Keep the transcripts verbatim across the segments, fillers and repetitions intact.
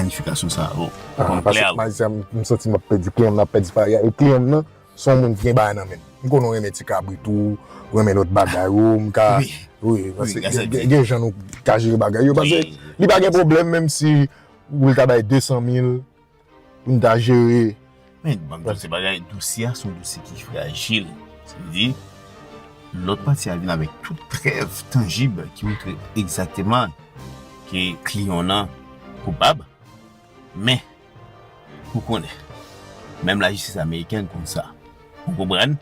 planifikasyon sa yo. Paske majistra, m santi m ap pèdi kliyan m nan, ap pèdi pari a. E kliyan m nan, se yon moun ki gen bagay nan men l. M konnen w renmen ti kabrit ou, ou renmen lòt bagay ou, m ka. Wi, paske gen jan nou ka jere bagay yo. Paske li pa gen pwoblèm, menm si ou ta bay de san mil, pou n ta jere. Men, ban m di w, se bagay, dosye a se yon dosye ki frajil. Sa vle di, lòt pati a vin avèk tout prèv tanjib ki montre egzakteman ke kliyan w nan koupab. Men, ou konnen, menm lajistis amerikèn konn sa. Ou konprann?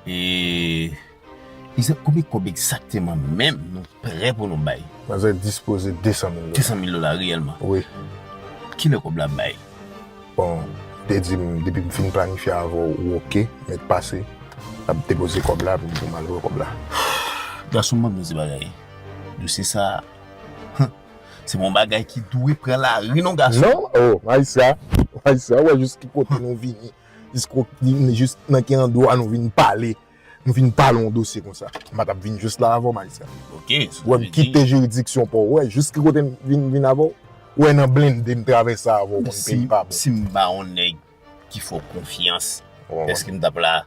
E konbyen kòb egzakteman menm nou prè pou nou bay? Manzè dispoze de san mil dola. De san mil dola reyèlman. Wi. Kilè kòb la bay? Bon, te di m depi m fin planifye avè w ou oke, mèt pase, l ap depoze kòb la pou m al wè kòb la. Gason m ap di w ti bagay. Dosye sa, se yon bagay ki dwe pran lari non gason. Non, oh, majistra, majistra, ou wè jis ki kote nou vini. Jis nan ki andwa nou vin pale. Nou vin pale yon dosye konsa. M pa t ap vin jis la avè w, majistra. Ok. Ou wè m kite jiridiksyon pa w. Ou wè jis ki kote m vin, vin avè w. Ou wè nan blende m travèse avè w, konn peyi pa bon. Si m ba yon nèg ki fè w konfyans, èske m t ap la?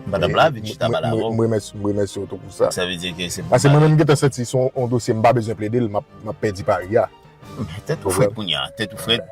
M pa t ap la vin chita pale avè w. M remèsye w tou pou sa. Sa vle di ke se pou. Paske mwen menm m gentan santi se yon dosye m pa bezwen plede l, m ap pèdi pari a. Tèt ou frèt kounye a, tèt ou frèt.